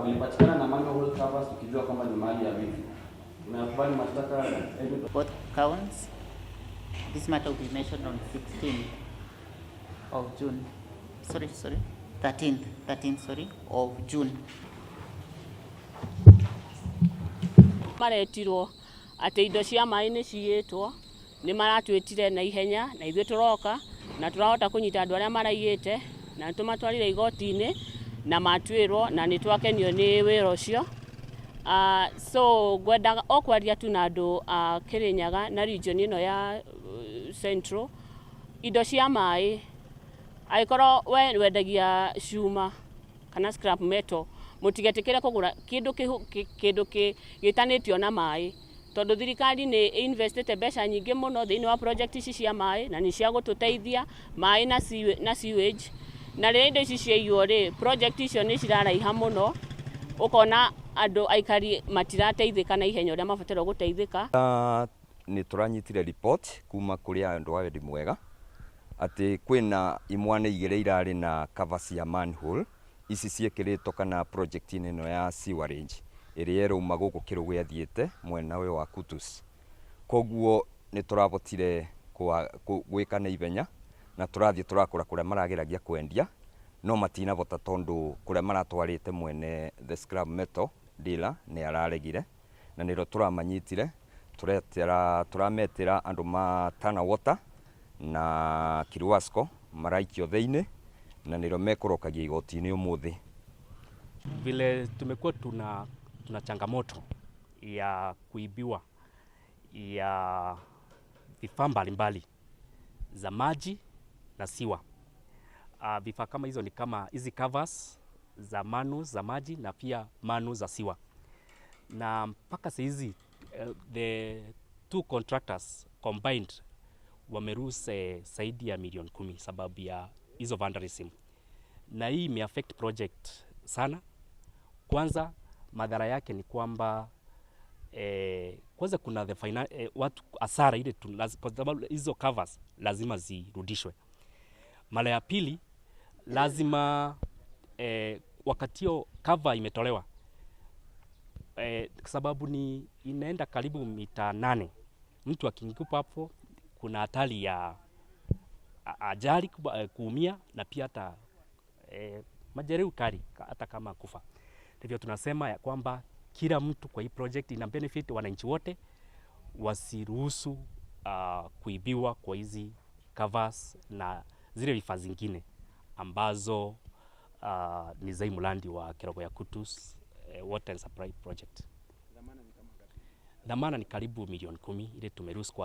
Ulipatikana na manhole covers ukijua kwamba ni mali ya wizi. Unakubali mashtaka, Edwin? Both counts. This matter will be mentioned on 16th of June. Sorry, sorry, 13th, 13th, sorry, of June. Maretirwo atĩ indo cia maĩ nĩ ciyĩtwo, nĩ maratwĩtire na ihenya na ithuĩ tũroka na tũrahota kũnyita andũ arĩa maraiyĩte na nĩ tũmatwarire igoti-inĩ na matuĩrwo na nĩ twakenio nĩ wĩra ũcio. So ngwendaga o kwaria tu na andũ a Kirinyaga na region ĩno ya Central, indo cia maĩ, angĩkorwo we wendagia cuma kana scrap metal, mũtigetĩkĩre kũgũra kĩndũ kĩndũ gĩtanĩtio na maĩ, tondũ thirikari nĩ investĩte mbeca nyingĩ mũno thĩinĩ wa project ici cia maĩ na nĩ cia gũtũteithia maĩ na sewage. Na rĩrĩa indo ici ciaiywo rĩ, project icio nĩ ciraraiha mũno, ũkona andũ aikari matirateithĩka na ihenya ũrĩa mabatairwo gũteithĩka. Nĩ tũranyitire report kuma kũrĩ andũ a wendi mwega atĩ kwĩna imwana igĩrĩ irarĩ na cover cia manhole ici ciĩkĩrĩtwo kana project-inĩ ĩno ya sewerage ĩrĩa ĩrauma gũkũ Kĩrũgũ ĩthiĩte mwena ũyũ wa Kutus. Koguo nĩ tũrabotire gwĩka na ihenya na tũrathiĩ tũrakora kũrĩa marageragia kwendia no matinabota, tondũ kũrĩa maratwarĩte mwene the scrap metal dealer nĩ araregire, na nĩrĩo tũramanyitire, tũretĩra tũrametĩra andũ ma Tana Water na Kiruasco maraikio thĩinĩ na nĩrĩo mekũrokagia igoti-inĩ ũmũthĩ. Vile tumekuwa tuna changamoto ya kuibiwa ya vifaa mbalimbali za maji na sewer. Vifaa kama hizo ni kama hizi covers za manholes za maji na pia manholes za sewer, na mpaka saa hizi the two contractors combined wamelose zaidi ya milioni 10 sababu ya hizo vandalism, na hii imeaffect project sana. Kwanza madhara yake ni kwamba kwanza kuna the watu hasara ile tu, kwa sababu hizo covers lazima zirudishwe. Mara ya pili lazima wakati hiyo cover imetolewa kwa sababu ni inaenda karibu mita 8, mtu akianguka hapo kuna hatari ya ajali, kuumia na pia hata majeruhi kali hata kama kufa. Ndivyo tunasema ya kwamba kila mtu kwa hii project ina benefit wananchi wote wasiruhusu kuibiwa kwa hizi covers na zile vifaa zingine ambazo ni za mradi wa Kerugoya Kutus Water and Supply Project. Dhamana ni karibu milioni 10 ile tumelose kwa